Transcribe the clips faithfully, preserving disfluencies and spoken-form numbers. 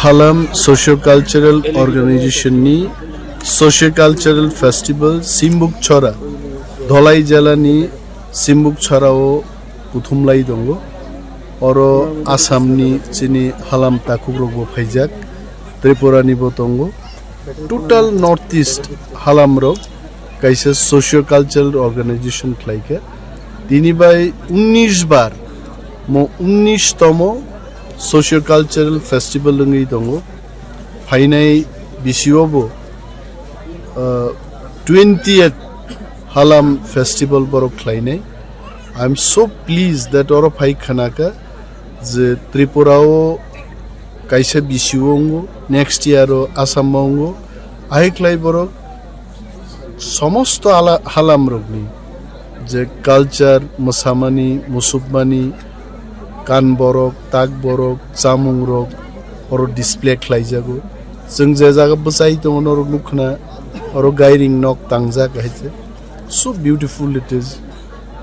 Halam Socio-Cultural Organization ni Socio-Cultural Festival Simbukchora, Dholai jela ni Simbukchora o kuthumlai tongo. Oro Assam ni chini halam takhuk rok bo phaijak, Tripura ni bo tongo. Total North East halam rok kaisa socio-cultural organization khlai kha. Tini bai unnish bar, mo unnish tomo socio-cultural festival wngwi tongo. Phainai bisio bo, uh, twentieth halam festival borok khlainai. I am so pleased that oro phai khanaka je Tripura o kaisa bisio wngo, next year o Assam o wngo. Ahai khlai borok somosto ala-, halam rokni je culture, mwsamani, musukmani, kan borok, tak borok, chamung rok oro display khlaijago. Chwng je jaga bwchai tongo norok nukkhna, oro gairing nok tangjak hai se. So beautiful it is.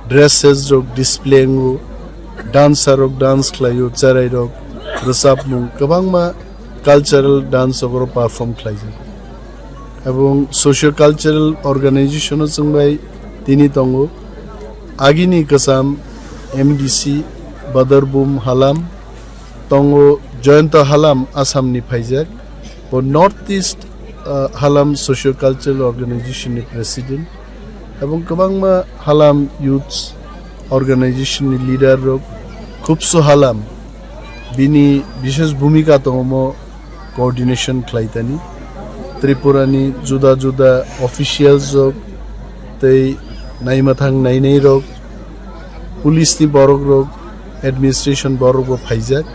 Dresses rok display wngo, dancer rok dance khlaio, cherai rok rwchapmung, kwbangma cultural dance rok oro perform khlaijak. Ebong socio cultural organization o chwng bai tini tongo. Agini kwcham M D C Badarbum Halam, tongo Jayanta Halam, Assam ni phaijak. Bo North East, uh, Halam Socio Cultural Organization ni president. Ebong kwbangma Halam Youth Organization ni leader rok, Khubsu Halam, bini bishesh bhumika tongo mo coordination khlaitani. Tripura ni juda juda officials rok tei naimathang nainai rok, police ni borok rok, administration borok bo phaijak.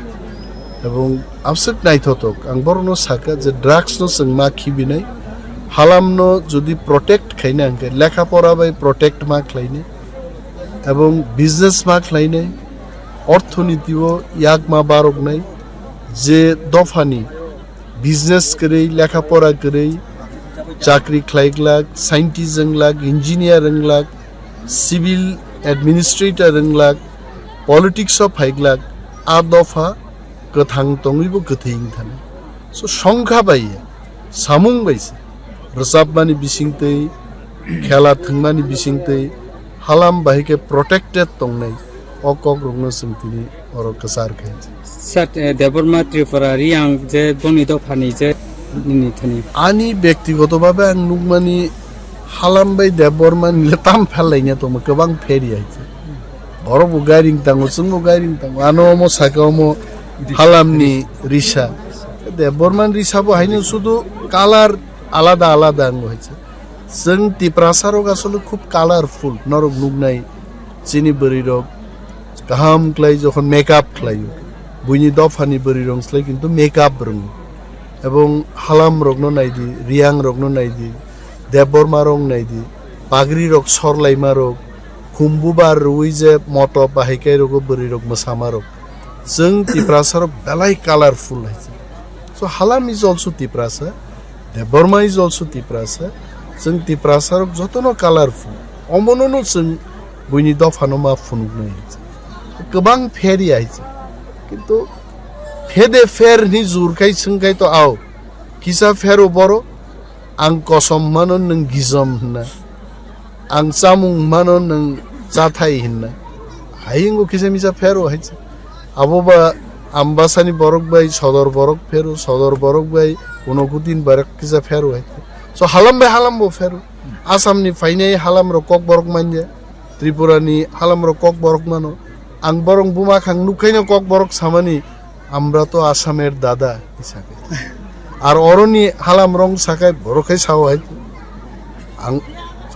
Ebong abswk naithothok, ang borokno sakha je drugs no chwng ma khibinai, halam no jodi protect khaina hwnkhe lekha pora bai protect ma khlainai, ebong business ma khlainai, orthoniti o yak ma baroknai, je dophani business kwrwi, lekha pora kwrwi, chakri khlai glak, scientist wng glak, engineer wng glak, civil administrator wng glak, politics o phai glak, a dopha kwthang tongwi bo kwthwi wng thani. So, songkha bai ya, samung bai se, rwchapmani bisingtwi, khela thwngmani bisingtwi, halam bahai khe protected tongnai, o kok rokno chwng tini oro kwchar khe. Sir, eh, Debbarma Tripura Riyang je boni dophani je nini thani. Ani bektigoto bhabe ang nukmani halam bai Debbarma ni le tam phel laina tongma kwbang pheri hai se. Borok bo gairing tango, chwng bo gairing tango. Ano omo saka omo halam ni risa. Debbarma ni risa bo haino sudu color alada alada ango hai se. Chwng Tiprasa rok asole khub colorful, norok nuknai chini bwrwi rok kaham khlai jokhon makeup khlaio, buini dophani bwrwi rok slai kintu makeup rwngo. Ebong halam rokno naidi, Riyang rokno naidi, Debbarma rok naidi, pagri rok sorlaima rok, khumbu bar rwi je moto bahai kai rogo bwrwi rok mwsama rok. Chwng Tiprasa rok belai colorful hai se. So halam is also Tiprasa. Debbarma is also Tiprasa. Chwng Tiprasa rok jotono colorful. Omono no chwng buini dophano ma phunuknai. Kwbang pheri hai se. Kintu phede pher ni jur khai chwng khai to ao. Kisa phero boro ang kosom mano nwng gijom hwnna. Ang chamung mano nwng chathai hwnna. Hayungo kisa misa phero hai se. Abo ba Ambasani borok bai sodor borok phero, sodor borok bai Unokoti ni borok kisa phero hai. So halam bai halam bo phero. Assam ni phainai halam rok kok borok manya. Tripura ni halam rok kok borok mano. Ang borok buma khang nukhaino kok borok samani, "Amra to Assamer dada," sake. Ar oroni halam rong sakai borok khai sao hai. Ang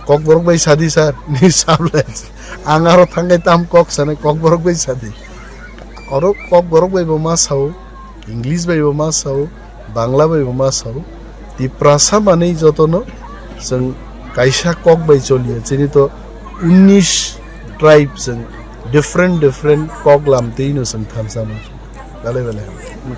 kok borok bai sadi sir, ni sablai. Ang aro thangai tam kok sanai kok borok bai sadi. Oro kok borok bai bo ma sao, English bai bo ma sao, Bangla bai bo ma sao. Tiprasa manwi jotono chwng kaisa kok bai choliya. Chini to unnish tribe chwng different different kok lamtwi no chwng thansa ma. Belai belai.